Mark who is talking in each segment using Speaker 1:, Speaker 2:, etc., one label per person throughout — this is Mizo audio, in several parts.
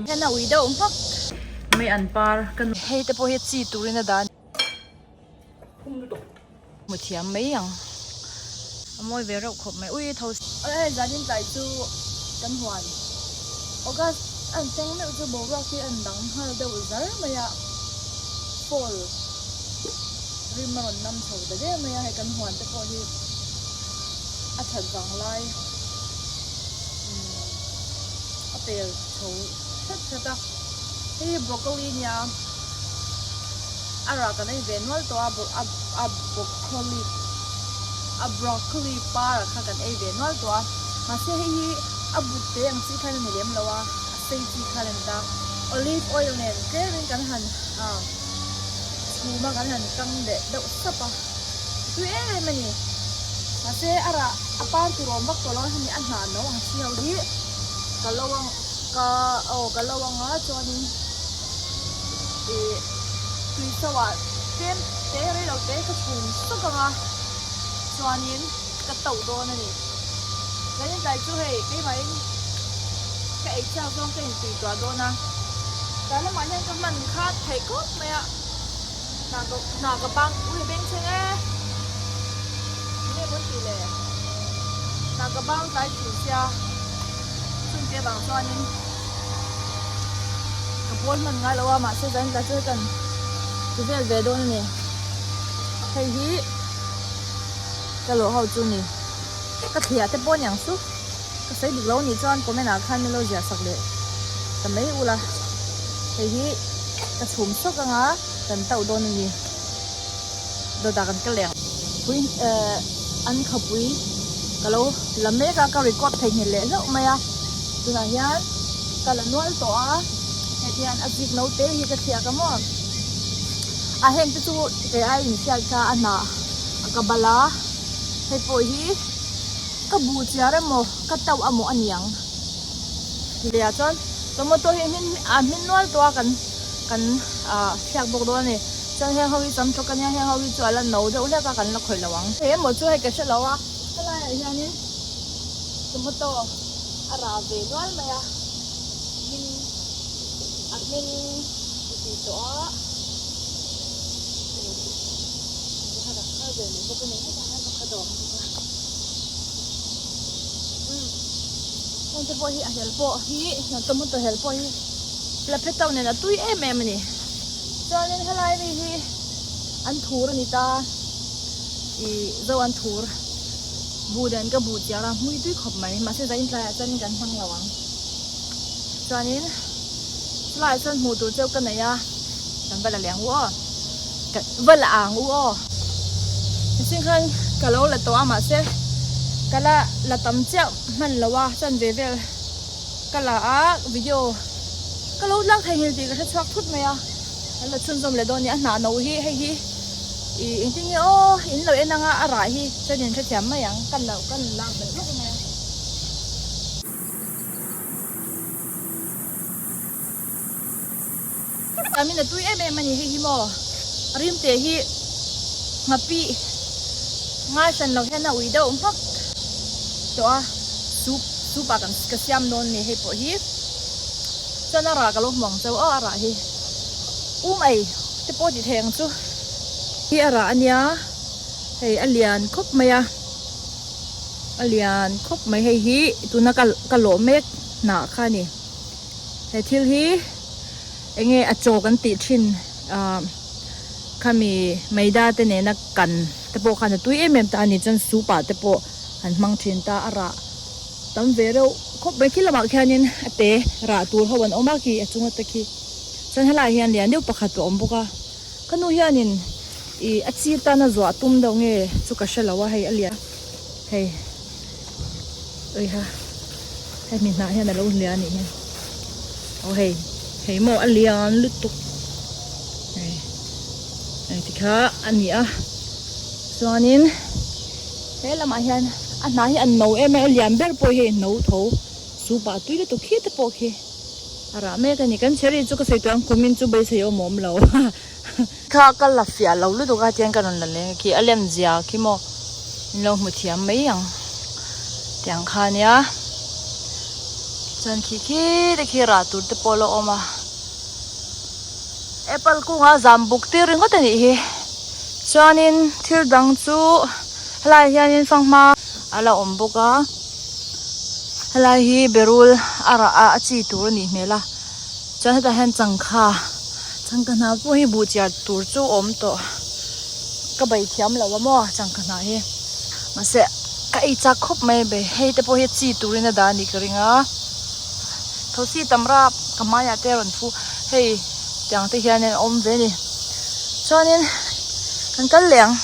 Speaker 1: Hian a ui deuh hmak. Mai an par ka nu. Hei te pawh hi chi turin a dah a ni. Hmu thiam mai ang. A mawi ve reuh khawp mai. Ui tho. Awle hei zanin tlai chu kan huan. August a an thleng meuh chu boruak hi a an dang nghal deuh zar mai a. Fall rim a rawn nam chho ta der mai a. Hei kan huan te pawh hi a that vang lai umm a pel chho hret hret a. Hei hi broccoli nia. A rah kan ei ve nual tawh a a a broccoli a broccoli par ah kha kan ei ve nual tawh a mahse hei hi a but te ang chi khan a ni lem lo a a sei chi khan a ni ta olive oil nen tlem in kan han ah chhum a kan han kang leh deuh sap a tui em em a ni mahse a rah a par tur awm vak tawh lo a hemi a hnah no ang chi ho hi ka lo ang ka aw ka lo ang a chuanin. Ih tui so ah tlem te rei lo te ka chhum sawk ang a chuanin ka tauh dawn a ni. Kan intlai chu hei keimahin ka ei chhiak zawng ka intui tuah dawn a, tlai lamah hian ka hman kha theih khawp mai a, hna ka hna ka bang ui beng thleng e enge maw tih le hna ka bang tlai thin sia chungte avang chuanin. Ka pawl hman ngai lo a mahse zan tla chu kan ti vel ve dawn a ni hei hi ka lawh ho chu ni ka thliah te pawh a niang chu ka sawi dik lo a nih chuan comment ah khan min lo ziah sak leh ta mai ula hei hi ka chhum sawk anga kan tauh dawn a ni dawtah kan kal leh ang pui eh an khapui ka lo la mek a ka record theihnghilh leh hlauh mai a tunah hian ka la nual tawh a heti hian a zik no te hi ka thliak a maw a heng te chu kei ai inhriat kha a hnah a ka bal a hei pawh hi ka buh chiar emaw ka tauh amaw a ni ang leh ah chuan tomato hi a hmin a hmin nual tawh a kan kan ah thliak bawk dawn a ni. Chuan heng ho hi sam tawk a nia, heng ho hi chu a la no deuh hlek a, kan la khawih lo ang. Hei emaw chu hei ka hre lo a, helaiah hianin tomato a rah ve nual mai a, hmin a hmin ti tih tawh a, hei a rah thar ve leh bawk a ni, hetah hian pakhat a awm bawk a, umm heng te pawh hi a hel pawh hi tomato hel pawh hi la phe tauh nen a tui em em a ni. Chuanin helai mi hi an thur a ni ta ih zo an thur buh dan ka buh chiar a hmui tui khawp mai mahse zain tlaiah chuanin kan hmang lo ang chuanin chulaiah chuan hmuh tur cheu ka nei a kan va la leh ang u aw kan va la ang u aw mihring khan ka lo la tawh a mahse ka la la tam chiah hman lo a chuan ve vel. Ka la a video ka lo lak thei nghil tih ka hre chhuak thut mai a, kan la chhunzawm leh dawn a ni a hnah no hi hei hi ih engtin nge aw in lo en anga a rah hi chuan in hrethiam mai ang ka lo ka lak belh lawk mai a. Min a tui em em a ni hei hi maw a rim te hi nghapih ngai hran lo hian a ui deuh hmak tawh a soup soup ah kan ka siam dawn a ni hei pawh hi chuan a rah ka lo hmu ang chauh aw a rah hi um ei te pawh ti thei ang chu hi a rah a nia hei a lian khawp mai a a lian khawp mai hei hi tuna ka ka lawh mek hnah kha a ni. He thil hi enge a chaw kan tih thin ah khami maida te nena kan te pawh khan a tui em em ta a ni chuan soup ah te pawh an hmang thin ta a rah tam ve reuh khawp mai khi lamah khianin a te rah tur ho an awm a khi a chunga te khi chuan helaiah hian lian deuh pakhat a awm bawk a ka nu hianin ih a chi tana zuah tum deuh nge chu ka hre lo a hei a lian hei. Uiha hemi hnah hian alo hliah anih hi aw hei hei maw a lian lutuk hei hei tikha a ni a chuanin he lamah hian a hnah hi a no em em a lian ber pawh hi no tho soup ah tui lutuk khi te pawh khi a rah mek a ni kan cherry chu ka sawi tawh ang kumin chu beisei awm a awm lo. Kha ka la fiah lo lutuk a tiang ka rawn la leng khi a lem zia khi maw min lo hmu thiam mai ang tiang kha nia. Chuan khi khi te khi rah tur te pawh a la awm a. Apple kung a zam buk tir ringawt a nih hi. Chuanin thil dang chu helai ah hianin fanghma a la awm bawk a. Helai hi berul a rah a a chi tur a nih hmel a. Chuan hetah hian changkha changkha hnah pawh hi buh chiar tur chu a awm tawh. Ka bei thiam lo a maw changkha hnah hi mahse ka ei chak khawp mai a bei hei te pawh hi chi turin a dah a nih ka ring a thosi tam rap ka hmaiah te a rawn fu hei tiang te hian a awm ve a ni chuanin kan kal leh ang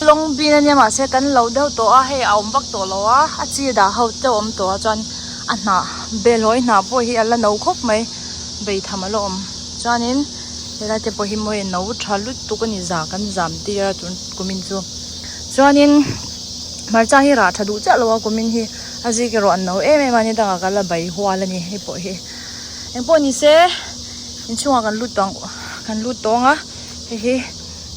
Speaker 1: lawng bin ania mahse kan lo deuh tawh a hei a awm vak tawh lo a a chi dah ho te a awm tawh a chuan a hnah behlawi hnah pawh hi a la no khawp mai bei tham a la awm chuanin helai te pawh hi mawi no tha lutuk a ni za kan zam tir a tun kumin chu chuanin hmarcha hi rah tha duh chiah lo a kumin hi a zik erawh an no em em a ni dangah ka la bai hual a ni hei pawh hi engpawh ni se inchhungah kan lut tawh kan lut tawng a hei hi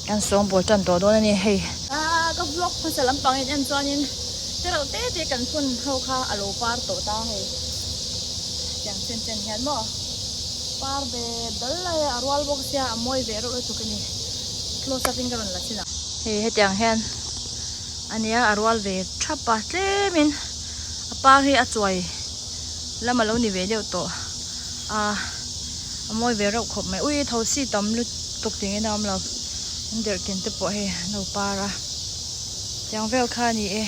Speaker 1: kan sawngbawl tan tawh dawn a ni hei. Ahh ka vlog hmasa lampang in en chuanin tereuh te te kan phun ho kha a lo par tawh ta hei tiang chen chen hian maw par ve dal lai a rual bawk sia a mawi ve reuh lutuk a ni close up in ka rawn la chin a. Hei hetiang hian a nia a rual ve thap a tlemin a par hi a chuai lam a lo ni ve deuh tawh a a mawi ve reuh khawp mai ui thosi tam lutuk tingin a awm lo an derhken te pawh hei an lo par a tiang vel kha a ni e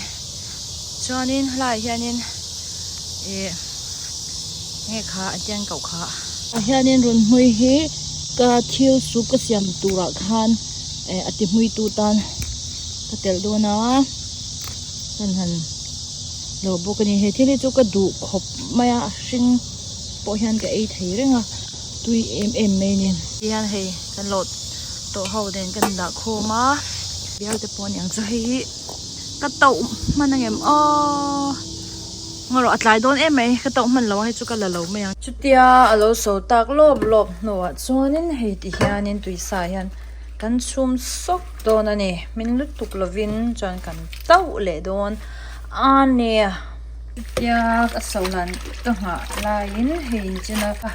Speaker 1: chuanin helaiah hianin ih nge kha a tiang koh kha ah hianin run hmui hi ka thil soup ka siam turah khan eh a ti hmui tu tan ka telh dawn a kan han lo bawk a ni he thil hi chu ka duh khawp mai a a hring pawh hian ka ei thei reng a tui em em mai a ni. Tihian hei kan lo tawh ho nen kan dah khawm a bial te pawh a niang chu hei hi ka tauh hman angem aww ngaw rawh a tlai dawn em mai ka tauh hman lo a hei chu ka la lo mai ang. Chutia a lo so tak lawp lawp hnuah chuanin hei ti hianin tuisa hian kan chhum sawk dawn a ni min lutuk lovin chuan kan tauh leh dawn a nia. Chutia ka so lan ka nghah laiin hei nichina ka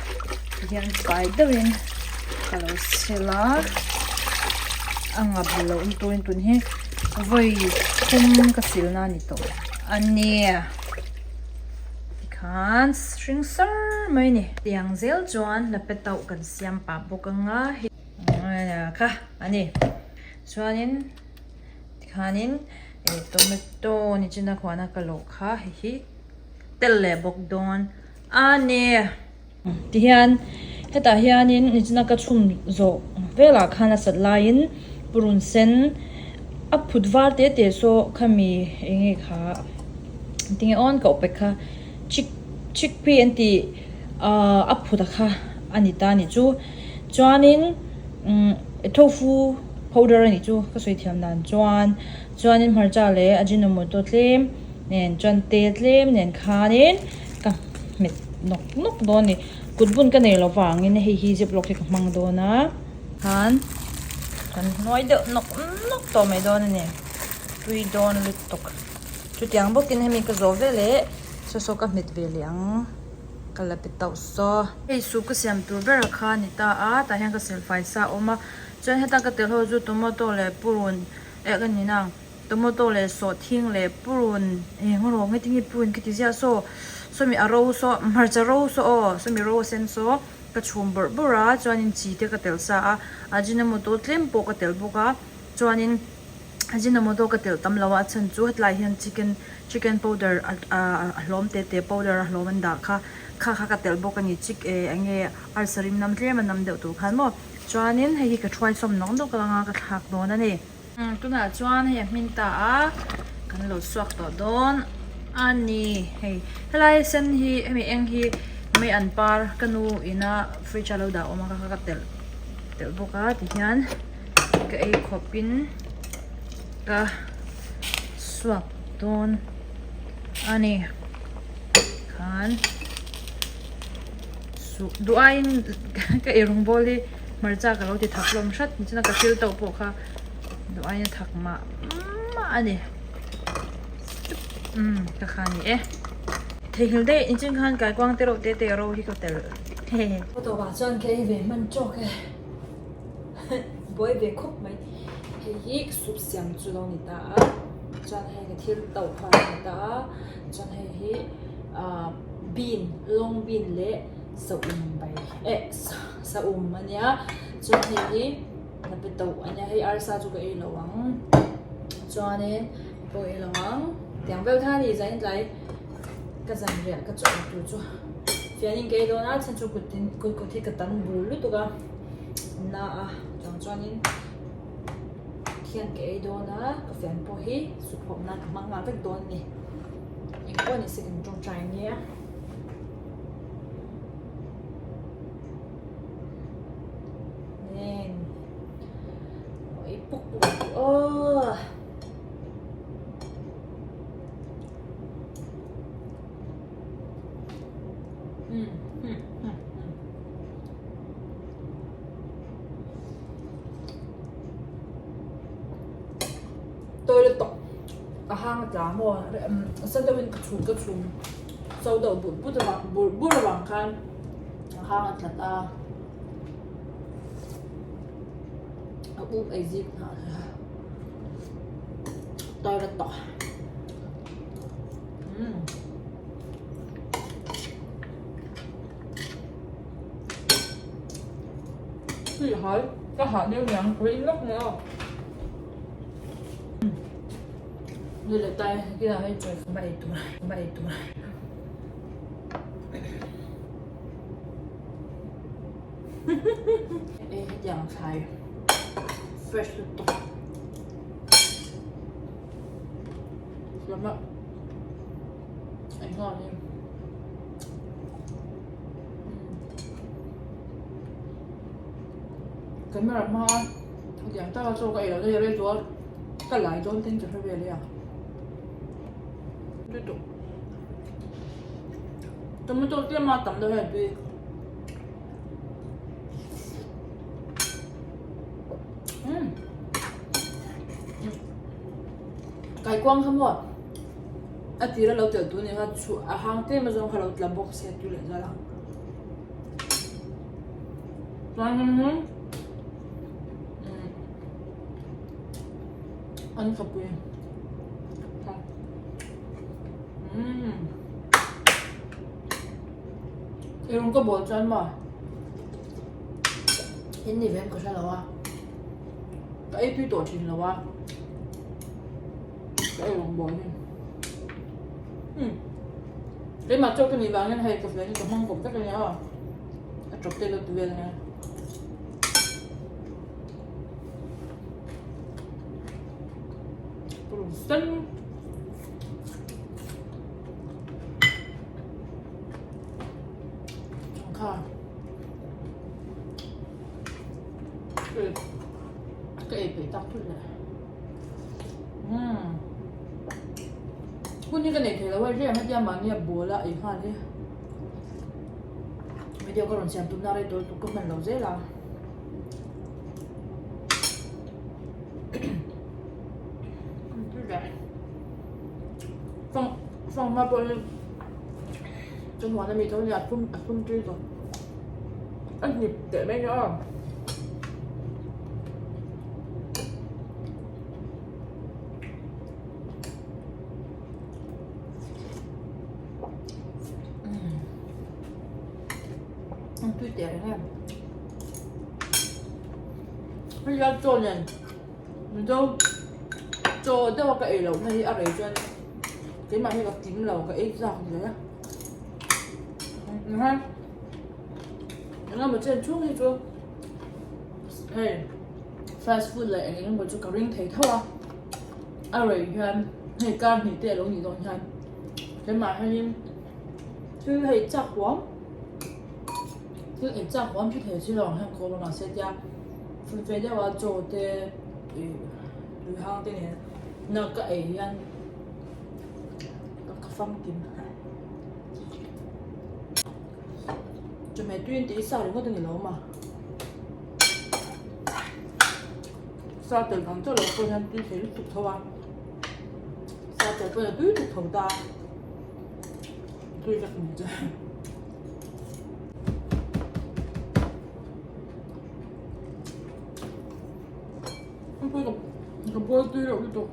Speaker 1: hian fai deuhin ka lo sil a a ngap loh na turin tun hi vawi thum ka sil na a ni tawh a nia tikhan hring sar mai a ni. Tiang zel chuan lape tauh kan siam pah bawk anga hei kha a ni chuanin tikhanin eh tomato nichina khuana ka lawh kha hei hi tel leh bawk dawn a ni. Tihian hetah hianin nichina ka chhun zawh velah khan a sat laiin purun sen a phut var te te saw khami eng nge kha tinge awn ka awp pek kha chick chickpea an tih ahh a phut a kha a ni ta a nih chu chuanin umm tofu powder a nih chu ka sawi thiam dan chuan chuanin hmarcha leh ajinomoto tlem nen chuan tel tlem nen khanin ka hmet nawk nawk dawn a ni kut bun ka nei lo vangin hei hi zip lock hi ka hmang dawn a khan kan hnuai deuh nawk nawk tawh mai dawn a ni tui dawn lutuk chutiang bawkin hemi ka zawh ve leh saw saw ka hmet ve leh ang ka la pe tauh saw. Hei soup ka siam tur ber kha a ni ta a tah hian ka silfai sa a awm a chuan heta ka tel ho chu tomato leh purun eh ka ni nang. Tomato leh sawhthing leh purun eng rawng nge tinge purun khi ti ziah saw sawmi a ro saw hmarcha ro saw aw sawmi ro a sen saw ka chhum bawrh bawrh a chuanin chi te ka telh sa a ajinomoto tlem pawh ka telh bawk a chuanin ajinomoto ka telh tam lo a a chhan chu hetlai hian chicken chicken powder a hlawm te te powder a hlawm an dah kha kha kha ka telh bawk a ni chik eh eng nge arsa rim nam tlem a nam deuh tur khan maw chuanin hei hi ka thuai sawm nawk nawk anga ka thlak dawn a ni. Tunah chuan hei a hmin ta a kan lo suak tawh dawn a ni hei helai sen hi hemi eng hi mai an par ka nu ina fridge a lo dah awm a kha ka telh telh bawk a tihian ka ei khawp in ka suak dawn a ni khan duh aiin ka ei rawng bawl hi hmarcha ka lo ti thak hlawm hrat nichina ka thil tauh pawh kha duh aiin a thak mah mah a ni umm ka kha a ni e. Theihnghilh daih inchung khan kaikuang te reuh te te ro hi ka telh hehe. Ka tawpah chuan ka ei ve hman tawk e buai ve khawp mai hei hi soup siam chu lo ni ta a chuan hei ka thil tauh kha a ni ta a chuan hei hi ah bean long bean leh saum bai eh saum a nia chuan hei hi nape tauh a nia hei arsa chu ka ei lo ang chuanin pawh ei lo ang tiang vel kha a ni zain tlai. Ka zan riah ka chawlh tur chu fianin ka ei dawn a chhan chu kut in kut kut hi ka tam bul lutuk a na a chuang chuanin khian ka ei dawn a ka fian pawh hi suphawp nan ka hmang nghal vek dawn a ni engpawh ni se kan tawngtai nia. Nen ei puk puk ang tih aw. Toilet tawk a hang a tla maw nasa deuhin ka chhum ka chhum so deuh but but avang bur bur avang khan a hang a tlat a a up ei zip nghal. Toilet tawh. Umm. Tui hal ka hah deuh niang ka in lawk mai aw. Ni leh tai kinah hei chawi ma ei tur ma ei tur. Hei hetiang thlai fresh lutuk. Lama eng nge ni camera hma hetiang taka chaw ka ei loh na hi rei tawh a ka lai dawn ten ka hre vel e a lutuk tomato tlem a tam deuh hian tui. Kaikuang kha maw a tira lo tel tur nia chhuah a hang tlem azawng kha lo tla bawk se tui leh zal ang chuan an khawpui Eirawng ka bawl chuan maw in ni ve em ka hre lo a ka ei tui tawh thin lo a ka eirawng bawl hi umm keimah chauh ka nih vangin hei ka fian hi ka hmang kawp vek a nia aw a tawp te lo ti vel ania. Sen. Kha ka ei peih tak thut le umm hun hi ka nei thei lo a riah hetia mahni a ball a ei nghal hi video ka rawn siam tumna rei tawh lutuk ka hman lo zel a. Fanghma pawh hi ka huan ami tho nia a thlum a thlum tir tawh a hnip teh mai nia aw umm tui teh reng em hei hian chaw nen mizo chaw deuh a ka ei loh na hi a rei chuan keimah hi ka kim lo ka ei zak hle a ha eng emaw chen chhung hi chu hei fast food leh eng eng emaw chu ka ring thei tho a a rei hian hei kar hnih te alo nih dawn hian keimah hianin thil hei chak huam thil ei chak huam chu thei si lo ang hian ka awm a mahse tia fun fe deuh a chaw te ih tui hang te nen na ka ei hian ka famkim chawhmeh tui an tih hi sa ringawt a ni lo ma sa tel dang chauh lo pawh hian tui thei lutuk tho a sa tel pawh hian a tui lutuk tho ta. tui vek ang che. Ka boil tui loh lutuk.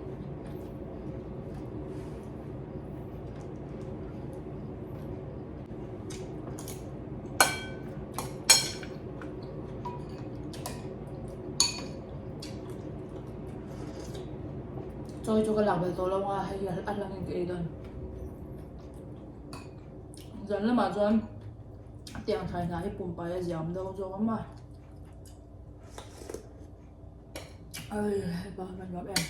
Speaker 1: Chawi chu ka lak belh tawh lo a hei a hlangin ka ei dawn. Zan lamah chuan tiang thlai hna hi pumpai a ziam deuh zawk a maw. Ai hei pa kan nuam em.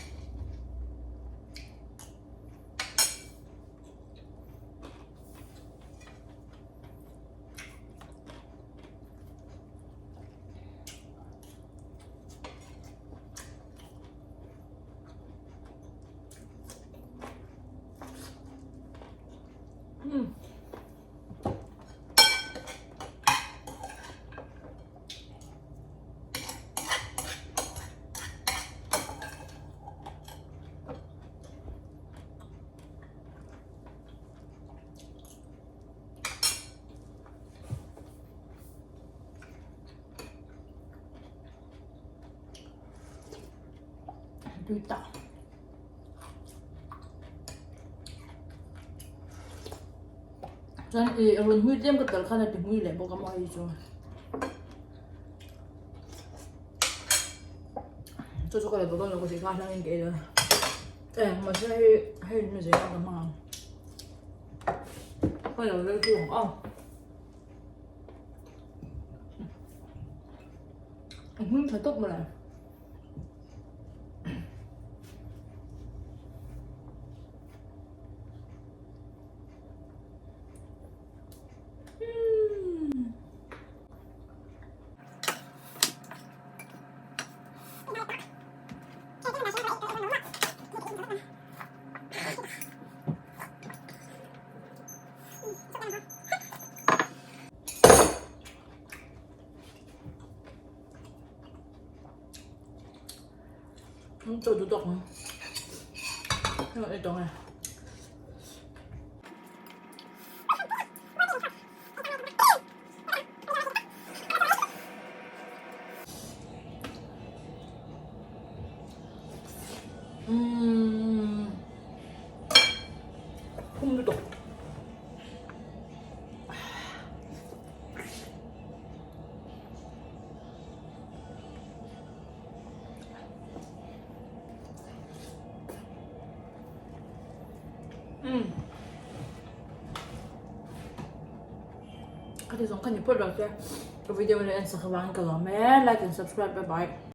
Speaker 1: Hmm. Tui tak. Chuan i rawn hmui tlem ka tal khan a ti hmui leh bawk a maw hei chu. Chu chu ka la dawn lo ka tih kha hlangin ka ei dawn. Eh mahse hei hei mi zela ka hmang ang. Ka lo rei chu ang aw. A hming tha tawp mawle. Chaw duh tawk ang. Hei ei tawng e. Umm. Phum lutuk. Umm. Ka ti zawng kha ni phawt lo che. Ka video in en sak avangin ka lawm e. Like and subscribe. Bye bye.